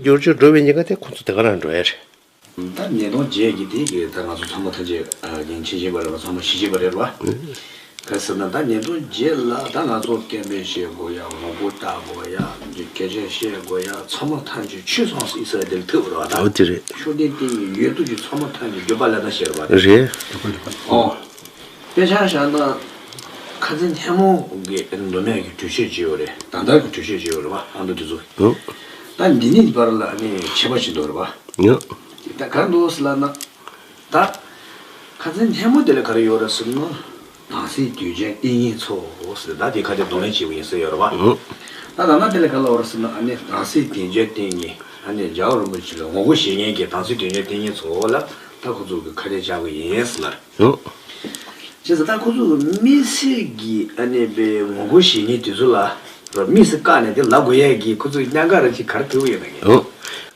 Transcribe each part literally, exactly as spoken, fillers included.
འགྱུར་བཅོས་འགྲོ་བའི་ཉེན་ཁ་དེ་ཁོ་ཚོ་དེ་ག་རང་འགྲོ་ཡ་རེད། ད་ཉིས་སྟོང་བརྒྱད་ཀྱི་དེ་གི་ད་ང་ཚོ་ཚང་མ་ཐམས་ཅད་ཨ་རྒན་ཆེ་ཆེ་བ་རེད་བ། ཚང་མ་ཤེས་ཀྱི་བ་རེད་བ། ག་ཟེར་ན་ད་ཉིས་སྟོང་བརྒྱད་ལ་ད་ང་ཚོ་སྐད་འབོད་བྱེད་དགོས་ཡ། ངོ་རྒོལ་བཏང་དགོས་ཡ། འདི་སྐད་ཆ་བཤད་དགོས་ཡ། ཚང་མ་ཐམས་ཅད་ཆོས་ཚོགས་ཨི་སི་ར་ཨེལ་དེ་ལ་ཐུག་བ་རེད་བ། ད་འོ་དེ་རེད། ཤུགས་ལྡན་བསྟེན་མཁན་ཡོད་དུས་ཀྱི་ཚང་མ་ཐམས་ཅད་འགྱོད་པ་ལ་ད་བཤད་རེད་བ། རེད། ཨོ། དཔེ་ཆ་བཞག་ན་ཁ་སང་ཐལ་མོ་གི་མདོ་སྨད་ཀྱི་གྲོས་ཆོད་ཅིག་ཡོད་རེད། ད་ལྟ་གི་གྲོས་ཆོད་ཅིག་ཡོད་རེད་བ། ཨ་མདོ་དེ་ཚོ། ཨོ། ད་འདི་ནས་བར་ལ་ཨ་ནི་ཁྱད་པར་ཅིག་འདུག་རེད་བ། ཨོ། ད་ག་རེ་འདུག་ཟེར་ལབ་ན། ད་ཁ་སང་ཐལ་མོ་དེ་ལ་ག་རེ་ཡོད་རེད་ཟེར་ན། ནང་སྲིད་དོན་རྐྱེན་བསྟེན་མཁན་ཚོ་ཟེར། ད་དེ་ཁ་གཏད་གདོང་ལེན་བྱེད་དགོས་ཡིན་ཟེར་ཡོད་རེད་བ། ཨོ། ད་ད་ལྟ་དེ་ལ་ག་རེ་ལབ་པ་རེད་ཟེར་ན། ཨ་ནི་ནང་སྲིད་དོན་རྐྱེན་བསྟེན་མཁན། ཨ་ནི་རྒྱལ་བ་རིན་པོ་ཆེ་ལ་ངོ་རྒོལ་བྱེད་མཁན་གྱི་ནང་སྲིད་དོན་རྐྱེན་བསྟེན་མཁན་ཚོ་ལ་ད་ཁོ་ཚོ་གི་ཁ་གཏད་བཅག་གི་ཡིན་ཟེར་ལབ། ཨོ། བྱས་ཙང་ད་ཁོ་ཚོ་གི་དམིགས་བསལ་གྱི་ཨ་ནི་པའི་ངོ་རྒོལ་བྱེད་མཁན་དེ་ཚོ་ལ་རོ་དམིགས་སུ་བཀར་ནས་དེ་ལབ་དགོས་ཡས་ཀྱི་ཁོ་ཚོ་གི་གནད་འགག་རང་བཞིན་ག་རེ་ཐུག་ཡོད་ན་ངས། ཨོ།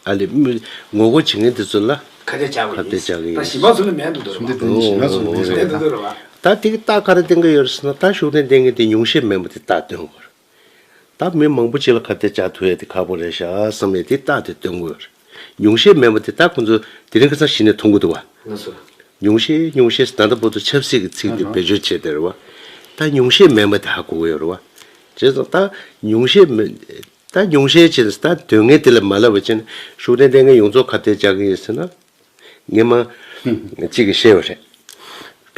ཨ་ལེ་མི་ངོ་རྒོལ་བྱེད་མཁན་དེ་ཚོ་ལ་ཁ་གཏད་བཅག་དགོས་ཁ་གཏད་བཅག་གི་ཡིན། ད་ཞིང་པ་ཚོ་ལ་མེད་འདུག་དོ་རེད་བ། ཤུགས་ལྡན་བསྟེན་ནས་ཞིང་པ་ཚོ་ལ་མེད་འདུག་དོ་རེད་བ། ད་དེ་གི་རྟགས་ག་རེ་བསྟན་གི་ཡོད་རེད་ཟེར་ན། ད་ཤུགས་ལྡན་བསྟེན་མཁན་དེ་ཉུང་ཤས་མིན་པ་དེ་རྟགས་སྟོན་དགོས་རེད། ད་མི་མང་པོ་ཅིག་ལ་ཁ་གཏད་བཅག་ཐུབ་ཡས་དེ་ཁག་པོ་རེད་ཤག་བསམ་ཡས་དེ་རྟགས་དེ་སྟོན་དགོས་རེད། ཉུང་ཤས་མིན་པ་དེ་ད་ཁོང་ཚོ་དེ་རིང་ཁ་སང་གཞི་ནས་མཐོང་གི་འདུག་བ། ལགས་སོ། ཉུང་ཤས་ཉུང་ཤས་ད་ལྟ་བར་དུ་ཆབ་སྲིད་ཀྱི་ཚིག་དེ་བེད་སྤྱོད་བྱས་བསྡད་རེད་བ། ད་ཉུང་ཤས་མིན་པ་དེ་ཧ་གོ་གི་ཡོད་རེད་བ། བྱས་ཙང་ད་ཉུང་ཤས་མིན། ད་ཉུང་ཤས་བྱས་ནས་ད་དོན་ངན་དེ་ལ་མ་ལབ་པ་བྱས་ན་ཤུགས་ལྡན་བསྟེན་མཁན་ཡོངས་རྫོགས་ཁ་གཏད་བཅག་གི་ཡིན་ཟེར་ན། ངས་མ་གཅིག་གིས་བཤད་པ་རེད།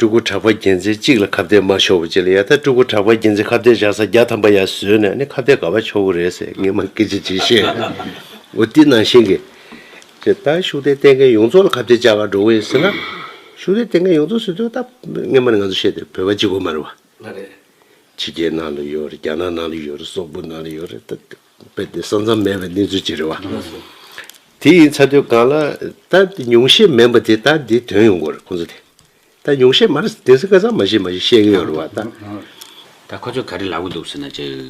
སྤྲུལ་སྐུ་གྲགས་པ་རྒྱལ་མཚན་གཅིག་ལ་ཁ་གཏད་མ་ཤོར་བ་ཅིག་ལ་ཡ། ད་སྤྲུལ་སྐུ་གྲགས་པ་རྒྱལ་མཚན་ཁ་གཏད་བཞག་ས་བརྒྱ་ཐམ་པ་ཡར་བཟོས་ནས་ནི་ཁ་གཏད་ག་པར་ཤོར་གི་རེད་ཟེར། ངས་མ་སྐད་ཆ་ཅིག་བཤད། འོ་དེ་ནང་བཞིན་གྱི། ཅེས་ད་ཤུགས་ལྡན་བསྟེན་མཁན་ཡོངས་རྫོགས་ལ་ཁ་གཏད་བཅག་ག་འགྲོ་གི་ཡིན་ཟེར་ན། ཤུགས་ལྡན་བསྟེན་མཁན་ཡོངས་རྫོགས་ཟེར་དུས་ད་སྔོན་མ་ནས་ང་ཚོ་བཤད་དེ་བོད་པ་གཅིག་པོ་མ་རེད་བ། ལགས་རེད། ཕྱི་རྒྱལ་ནང་ལ་ཡོད་རེད། རྒྱ་ནག་ནང་ལ་ཡོད་རེད། སོག་པོ་ནང་ལ་ཡོད་རེད། ད་དཔེ་དེ་ས་མཚམས་མེད་པའི་གནས་ཚུལ་ཅིག་རེད་བ། དེ་ཡིན་ཚར་དུས་གང་ལ་ད་ཉུང་ཤས་མིན་པ་དེ་ད་འདི་ཐོན་ཡོང་གི་རེད་ཁོང་ཚོ་དེ། ད་ཉུང་ཤས་མ་རེད། དེང་སང་ཁ་སང་མ་ཤེས་མ་ཤེས་བཤད་ཀྱི་ཡོད་རེད་བ་ད། ད་ཁོ་ཚོས་ག་རེ་ལབ་གི་འདུག་ཟེར་ན་ཅིག་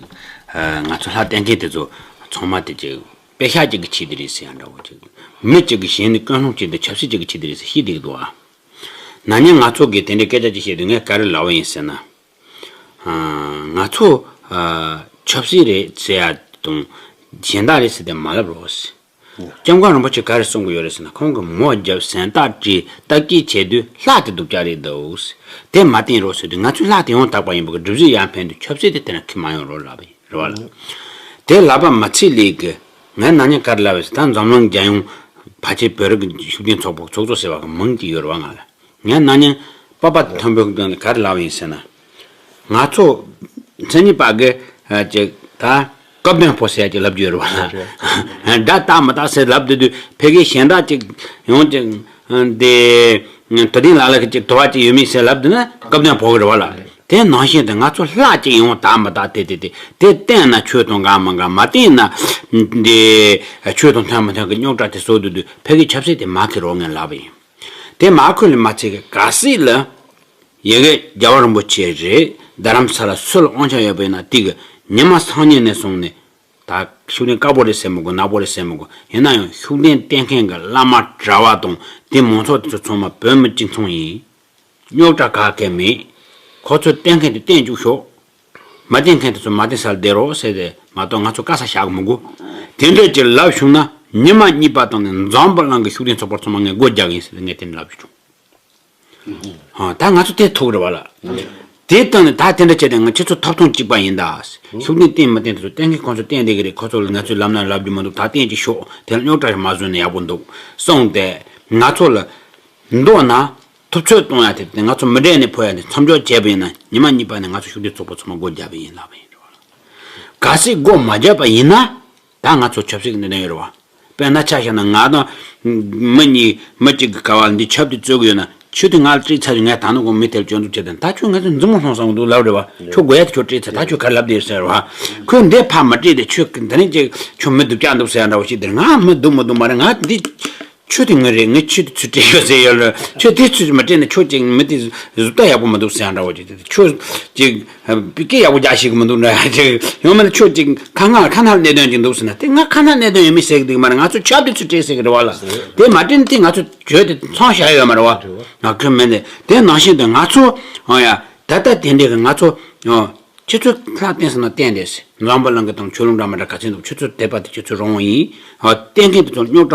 ང་ཚོ་ལྷ་བསྟེན་མཁན་དེ་ཚོ་ཚང་མ་དེ་ཅིག་དཔེ་ཤག་ཅིག་གི་ཆེད་དུ་རེད་ཟེར་ཡ་འདྲ་བོ་ཅིག་མི་གཅིག་གི་གཞན་ནི་ཀུན་སློང་ཅིག་དང་ཆབ་སྲིད་ཅིག་གི་ཆེད་དུ་རེད་ཟེར་བཤད་བསྡད་ཀྱི་འདུག་ཨ། ན་ནིང་ང་ཚོ་གིས་དེ་འདྲའི་སྐད་ཆ་ཅིག་བཤད་དུས་ངས་ག་རེ་ལབ་པ་ཡིན་ཟེར་ན། ང་ཚོ་ཆབ་སྲིད་རེད་ཟེར་ཡ་དང་གཞན་དག་རེད་ཟེར་ཏེ་མ་ལབ་རོགས་ཟེར། སྐྱབས་མགོན་རིན་པོ་ཆེ་ག་རེ་གསུང་གི་ཡོད་རེད་ཟེར་ན། ཁོང་གིས་མོ་རྒྱབ་ཟན་བརྟག་དྲི་བརྟག་དཔྱད་བྱས་དུས་ལྷ་དེ་སྡུག་ཅག་རེད་འདུག་དེ་མ་བསྟེན་རོགས་ཟེར་དུས་ང་ཚོས་ལྷ་དེ་ཡང་དག་པ་ཡིན་པ་གི་སྒྲུབ་བྱེད་ཡར་འཕེན་དུས་ཆབ་སྲིད་དེ་དེ་ན་ཁྱེར་མ་ཡོང་རོགས་ལབ་པ་ཡིན་རེད་བ་ལ། དེ་ལབ་པ་མ་ཚད་ལས་གི་ངས་ན་ནིང་ག་རེ་ལབ་པ་ཟེར། ད་འཛམ་གླིང་རྒྱལ་ཡོངས་ཕལ་ཆེར་བོད་རིགས་ཤུགས་ལྡན་ཚོགས་པ་ཚོགས་གཙོ་ཟེར་བ་གི་མིང་ཅིག་ཡོད་རེད་བ་ང་ལ། ངས་ན་ནིང་པ་པ་མཐོན་པོའི་སྒང་ལ་ག་རེ་ལབ་ཡིན་ཟེར་ན། ང་ཚོ་མཚན་ཉིད་པ་གི་ཅིག་ད་སྐབས་དོན་ཕོ་ཟེར་ཡ་ཅིག་ལབ་རྒྱུ་ཡོད་རེད་བ་ལ། དགྲ་དག་མི་དག་ཟེར་ལབ་སྡོད་དུས་ཕ་གིའི་གཞན་དག་ཅིག་ཡོང་ཅིག་དེ་དོ་ལྡན་ལགས་ལ་གི་ཅིག་དོ་བ་ཅིག་ཡོད་མེད་ཟེར་ལབ་སྡོད་ན་སྐབས་དོན་ཕོ་གི་རེད་བ་ལ། དེ་ནང་བཞིན་དུ་ང་ཚོ་ལྷ་ཅིག་ཡོང་དག་མི་དག་དེ་དེ་དེ་དེ་བསྟེན་ན་ཆོས་དང་འགལ་མི་འགལ། མ་བསྟེན་ན་དེ་ཆོས་དང་མཐུན་མི་མཐུན་གི་རྙོག་དྲ་དེ་བཟོ་སྡོད་དུས་ཕ་གིའི་ཆབ་སྲིད་དེ་མ་འཁེལ་རོགས་ངས་ལབ་པ་ཡིན། དེ་མ་འཁེལ་ལས་མ་ཚད་གི་གལ་སྲིད་ལ་ཡ་གི་རྒྱལ་བ་རིན་པོ་ཆེ་རེད། རྡ་རམ་ས་ལ་སུ་ལ་དབང་ཆ་ཡོད་པ་ཡིན་ན་དེ་གི་ཉི་མ་སང་ཉིན་ནས་བཟུང་ནས་ད་ཤུགས་ལྡན་དཀར་པོ་རེད་ཟེར་མི་དགོས། ནག་པོ་རེད་ཟེར་མི་དགོས། ཡིན་ན་ཡང་ཤུགས་ལྡན་བསྟེན་མཁན་གི་བླ་མ་གྲྭ་བ་དང་དེ་མང་ཚོགས་དེ་ཚོ་ཚང་མ་བོད་མི་གཅིག་མཚུངས་ཡིན། རྙོག་དྲ་ག་གེ་མེད། ཁོ་ཚོས་བསྟེན་མཁན་དེ་བསྟེན་བཅུག་ཤོག་མ་བསྟེན་མཁན་དེ་ཚོ་མ་བསྟེན་སར་བསྡད་རོགས་ཟེར་ཏེ་མ་གཏོགས་ང་ཚོ་དཀའ་ས་བཞག་གི་མི་དགོས། དེ་འདྲས་ཅིག་ལབ་བྱུང་ན་ཉི་མ་གཉིས་པ་དང་ནི་འཛམ་བུ་གླིང་གི་ཤུགས་ལྡན་ཚོགས་པ་ཚང་མ་ངས་སྒོ་རྒྱག་གི་ཡིན་ཟེར་ཏེ་ངས་དེ་འདྲ་ལབ་བྱུང་། ཧང་། ད་ང་ཚོ་དེ་ཐུག་རེད་བ་ལ། དེ་སྟེང་ནས་ད་དེ་འདྲ་བྱས་ཏེ་ང་ཁྱེད་ཚོ་ཐོབ་ཐང་གཅིག་པ་ཡིན་ད། ཤུགས་ལྡན་བསྟེན་མི་བསྟེན་དེ་ཚོ་བསྟེན་མཁན་ཁོང་ཚོ་བསྟེན་བསྡད་ཀྱི་རེད། ཁོ་ཚོ་ལ་ང་ཚོས་ལབ་ན་ལབ་རྒྱུ་མི་འདུག་ད་བསྟེན་ཅིག་ཤོག་དེ་ལ་རྙོག་དྲ་ཞིག་མ་བཟོས་ན་ཡག་པོ་འདུག་གསུངས་ཏེ་ང་ཚོ་ལ་མདོར་ན། ཐུབ་ཚོད་གཏོང་ཡ་དེ་དེ་ང་ཚོ་མི་འབྲལ་ནས་ཕོ་ཡ་དེ་མཚམས་འཇོག་བྱས་པ་ཡིན་ན་ཉི་མ་གཉིས་པ་ནས་ང་ཚོ་ཤུགས་ལྡན་ཚོགས་པ་ཚང་མ་སྒོ་བརྒྱབ་པ་ཡིན་ལབ་པ་ཡིན་རེད་བ། གལ་སྲིད་སྒོ་མ་བརྒྱབ་པ་ཡིན་ན་ད་ང་ཚོ་ཆབ་སྲིད་ཀྱི་གནད་དོན་ཡོད་རེད་བ། དཔེར་ན་ཆ་བཞག་ན་ང་དང་མི་གཉིས་མི་གཅིག་གི་ཀ་བ་འདི་ཆབ་དེ་རྩོད་གི་ཡོད་ན་ཁྱོད་དེ་ང་ལ་སྤྲད་ཚར་ཡོད། ངས་ད་ནི་ཁོ་མི་དེར་སྐྱོན་འཛུགས་བྱས་ཏེ་ད་ཁྱོད་ང་ཚོ་མཛུབ་མོ་ལྷུང་སོང་འདུག་ལབ་རེད་བ། ཁྱོད་དགོས་ཡ་དེ་ཁྱོད་སྤྲད་ཚར། ད་ཁྱོད་ག་རེ་ལབ་བསྡད་ཟེར་བ། ཁོས་འདི་ཕར་མ་སྤྲད་དེ་ཁྱོད་ད་ནི་ཅིག་ཁྱོད་མི་སྡུག་ཅག་འདུག་ཟེར་ཡ་འདྲ་བོ་ཞིག་དེར་ང་མི་སྡུག་མི་སྡུག་མ་རེད། ང་འདི། ཁྱོད་དེ་ངོ་རེད། ངས་ཁྱོད་དེ་ཚུར་སྤྲད་ཡོད་ཟེར་ཡོད་ལ། ཁྱོད་དེ་ཚུར་མ་སྤྲད་ན་ཁྱོད་ཅིག་མི་དེ་བཟོ་ལྟ་ཡག་པོ་མི་འདུག་ཟེར་ཡ་འདྲ་བོ་ཅིག་དེ་ཁྱོད་ཅིག་སྐད་ཡག་པོ་རྒྱག་ཤེས་ཀྱི་མི་འདུག་འདྲ་ཅིག་ཡང་མིན་ན་ཁྱོད་ཅིག་ཁ་ངག་ཁ་ནང་གནད་དོན་ཅིག་འདུག་ཟེར་ན་དེ་ང་ཁ་ནང་གནད་དོན་ཡོད་མེད་ཟེར་གི་འདུག་མ་རེད། ང་ཚོ་ཆབ་དེ་ཚུར་སྤྲད་ཟེར་གི་རེད་བ་ལ། དེ་མ་སྤྲད་ན་དེ་ང་ཚོ་གྱོད་དེ་ཚང་བཞག་ཡོད་མ་རེད་བ། ང་ཁྱོད་མིན་དེ་དེ་ནང་བཞིན་དུ་ང་ཚོ་ཨང་ཡ་ད་ལྟ་དེ་འདྲས་གི་ང་ཚོ་ཨང་། ཁྱེད་ཚོས་ལྷ་བསྟེན་ཟེར་ན་བསྟེན་རེད་ཟེར། འཛམ་བུ་གླིང་གི་དང་ཆོས་ལུགས་འདྲ་མི་འདྲ་ག་ཚད་འདུག་ཁྱེད་ཚོས་དད་པ་དེ་ཁྱེད་ཚོས་རང་དབང་ཡིན། ཨ། བསྟེན་མཁན་དེ་ཚོ་རྙོག་དྲ་